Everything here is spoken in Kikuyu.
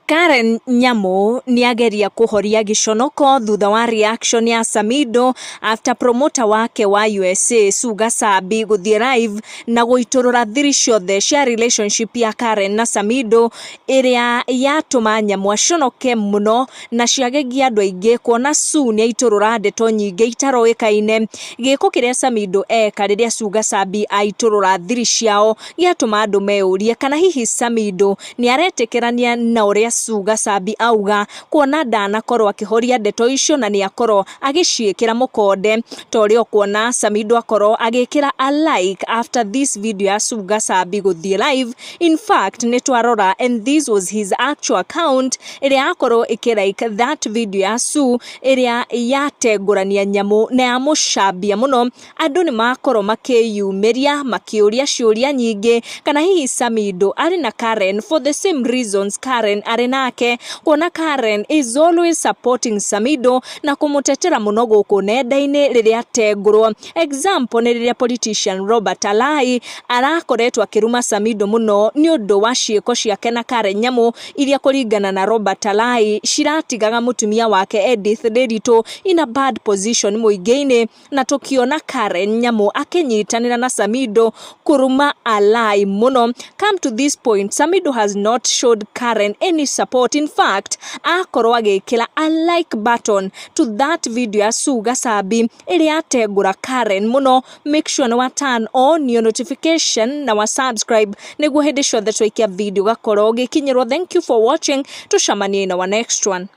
Karen Nyamu nĩageria kũhoria gĩconoko thutha wa reaction ya Samido after promoter wake wa USA Suga Sabi gũthiĩ live na gũitũrũra thiri ciothe cia relationship ya Karen na Samido, ĩrĩa yatũma Nyamu aconoke mũno na ciagegia andũ aingĩ kuona Sue nĩaitũrũra ndeto nyingĩ itaroĩkaine. Gĩko kĩrĩa Samido eka rĩrĩa Suga Sabi aitũrũra thiri ciao gĩatũma andũ meyũrie kana hihi Samido nĩaretĩkĩrania na ũrĩa Suga Sabi auga, kuona ndanakorwo akĩhoria ndeto icio na nĩakorwo agĩciĩkĩra mũkonde. Ta ũrĩa ũkuona Samido akorwo agĩkĩra a like after this video ya Suga Sabi gũthiĩ live. In fact, nĩtwarora and this was his actual account ĩrĩa akorwo ĩkĩ like that video ya Sue ĩrĩa yatengũrania Nyamu na yamũcambia mũno. Andũ nĩmakorwo makĩyumĩria makĩũria ciũria nyingĩ kana hihi Samido arĩ na Karen for the same reasons Karen arĩ nake, kuona Karen is always supporting Samido na kũmũtetera mũno gũkũ nenda-inĩ rĩrĩa atengũrwo. Example nĩ rĩrĩa politician Robert Alai arakoretwo akĩruma Samido mũno nĩ ũndũ wa ciĩko ciake na Karen Nyamu, iria kũringana na Robert Alai ciratigaga mũtumia wake Edith Ndiritu in a bad position mũingĩ-inĩ, na tũkiona Karen Nyamu akĩnyitanĩra na Samido kũruma Alai mũno. Come to this point, Samido has not showed Karen any support. In fact, akorwo agĩkĩra a like button to that video ya Suga Sabi ĩrĩa atengũra Karen mũno. Make sure nĩ wa turn on your notification na wa subscribe nĩguo hĩndĩ ciothe twaikia video gakorwo ũgĩkinyĩrwo. Thank you for watching, tucemanie in our next one.